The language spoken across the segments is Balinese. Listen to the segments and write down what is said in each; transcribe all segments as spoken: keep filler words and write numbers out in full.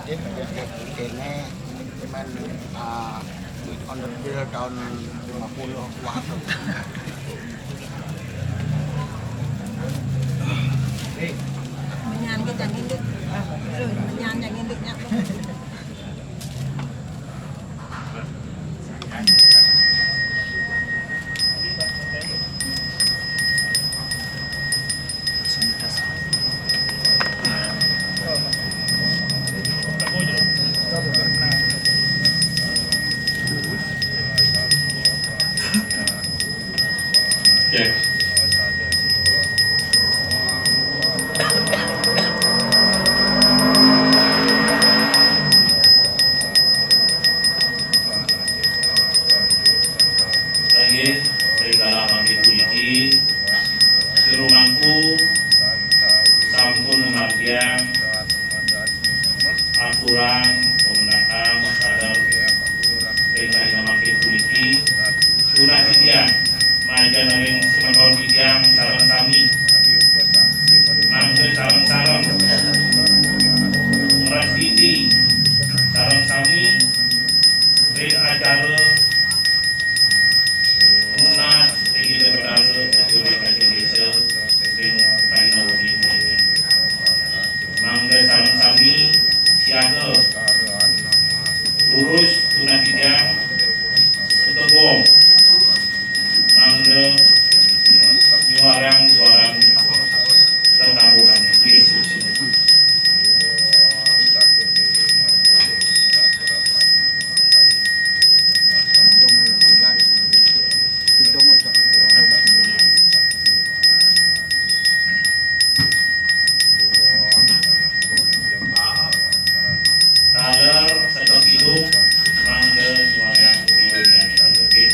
Ini yang kene, cuman, ah, on the bill tahun lima puluh waktu. Menyan kita gini, menyan yang ini. Yang aturan pembendakan sadar perintah yang makin puniki tunah titiang majan ring semeton titiang sareng sami. Mangda sareng-sareng ngrastiti sareng sami ring acara nunas ring Ida Betara Suri Kacang Desa ring Kaina Wengi puniki. Mangda sareng sami siaga, terus tunah titiang setegong mangda nyuarang suarang tetabuhan Yesus. Taler setok kidung mangda nyuarang kidung yang oke.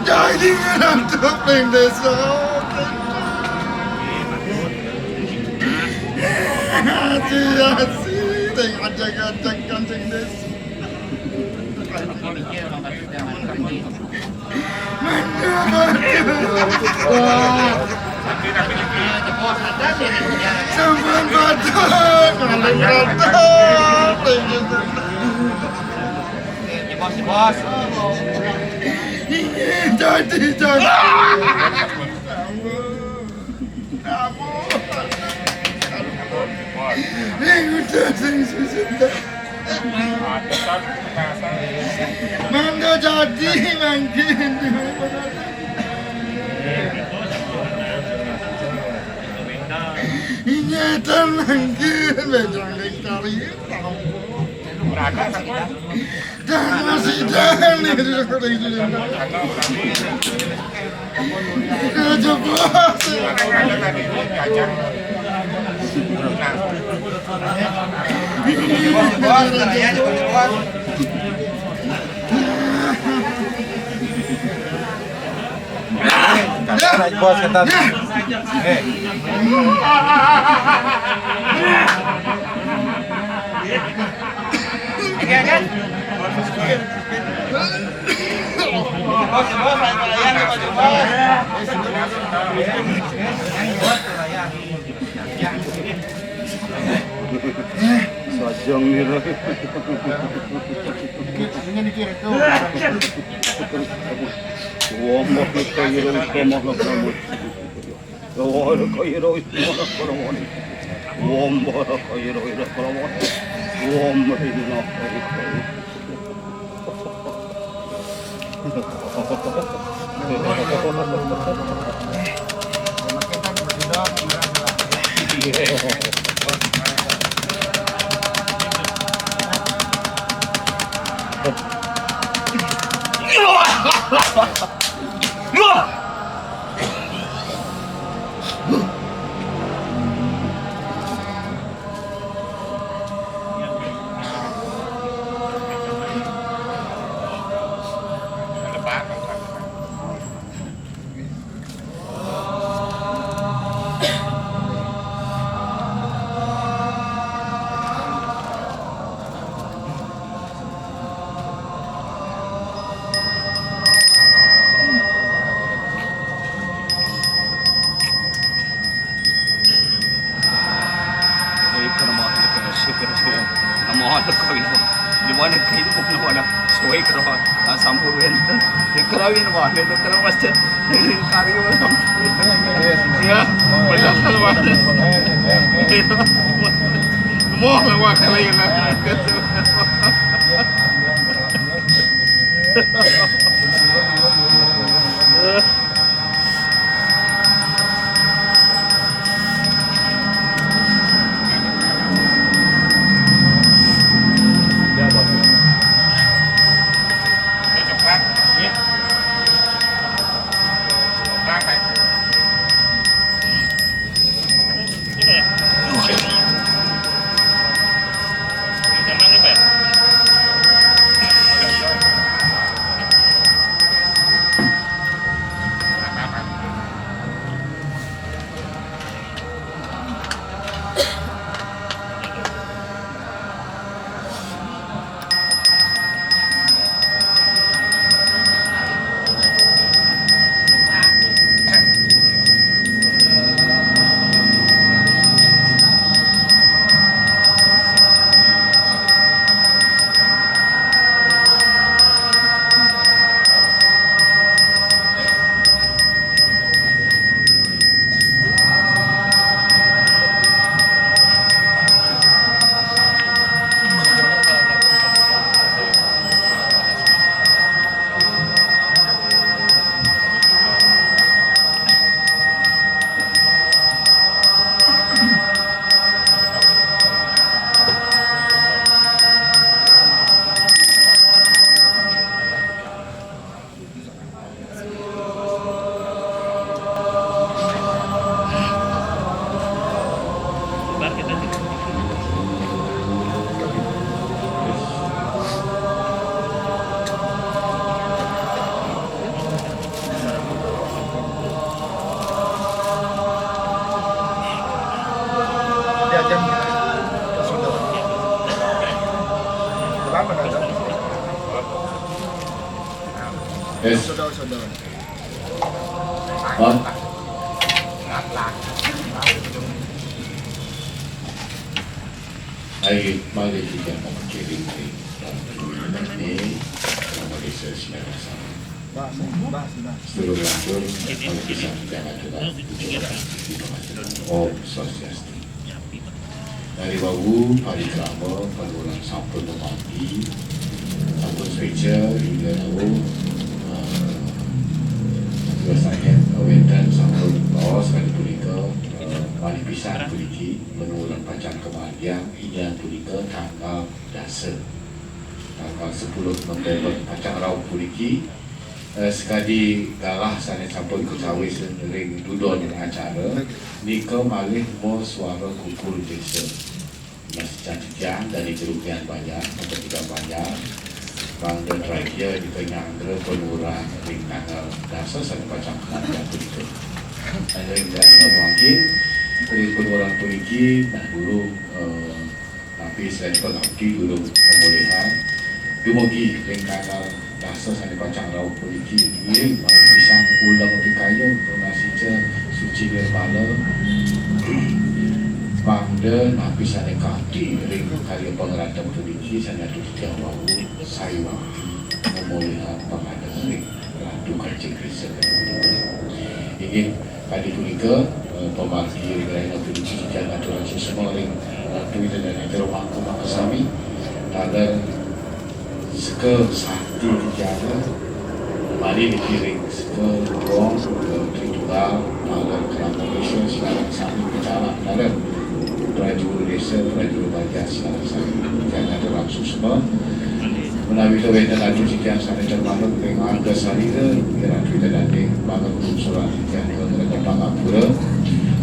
Jadi ngantuk ning desa. Asi-asi, sing ajak-ajak kancing desa. Sampun padha, paling rata. Bos, bos. Jadi, jadi. Ning udah sing susun. Mangga jadi mangkin. Ingatan mangkin, bejang ning kari. Jangan sih, jangan nih. Aja, bos. Bos, ketat. Eh. Sajang ni lah. Ini dikira tu. Wah, mah kita kira, mah kita. Yes. Hai, mari kita mengkiring ni. Ini nama desa Sinarasa. Sedulur lanjur, kalau bisa kita ngajukan. Om Swastiastu. Dari wau parikrama panuwun sampun mamargi, sampun suéca hingga rawuh, eh, kados saking wénten sampun baos kali punika, eh, malih pisan puniki panuwun pacang kamargiang inggih punika tanggal dasa. Tanggal sepuluh November pacang rauh puniki, Eh, sakadi galah sané sampun kacawis ring dudoning acara, nika malih maswara kumpul désa. Nah, sajan titiang dané Jero Krian Banjar, Kota Tiga Banjar, mangda tragia nika nyanggra panuran ring tanggal dasa sané pacang kamargiang punika. Ring dasa mangkin, ring panuran puniki, nah, durung, eh, napi sané pangabdi durung mamulihan. Dumugi ring tanggal dasa sané pacang rauh puniki, ngiring malih pisan uleng pikayun, nunas ica suci nirmala, mangda napi sané kaabdi ring karya pangratan puniki sané atur titiang wau, sayuwakti mamulihan pangadan ring Ratu Kancing Risa. Inggih, kadi punika, eh, pamargi ring rahina puniki titiang ngaturang suksma ring Ratu Ida Dané Jero Mangku makasami, taler seka santi titiang malih niki ring seka Gong, eh, Tritunggal, taler Kelapa Malaysia, sinareng sami, Pecalang, taler prajuru désa, prajuru banjar, sinareng sami. Titiang ngaturang suksma. Menawi wénten atur titiang sané termanut ring marga sarira, inggih Ratu Ida Dané, mangda kulunsuran titiang ring pangampura.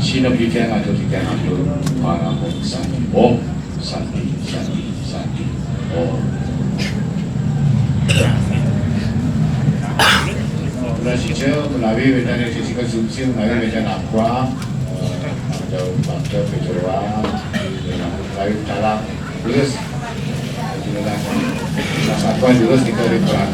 Sineb titiang atur titiang atur parama santi. Om Santi, Santi, Santi. Om. Nunas ica menawi wénten ring sisi konsumsi, menawi wénten aqua, eh, atau bakda, pejeroan, menawi talang, terus, terus aqua terus nika ring perang.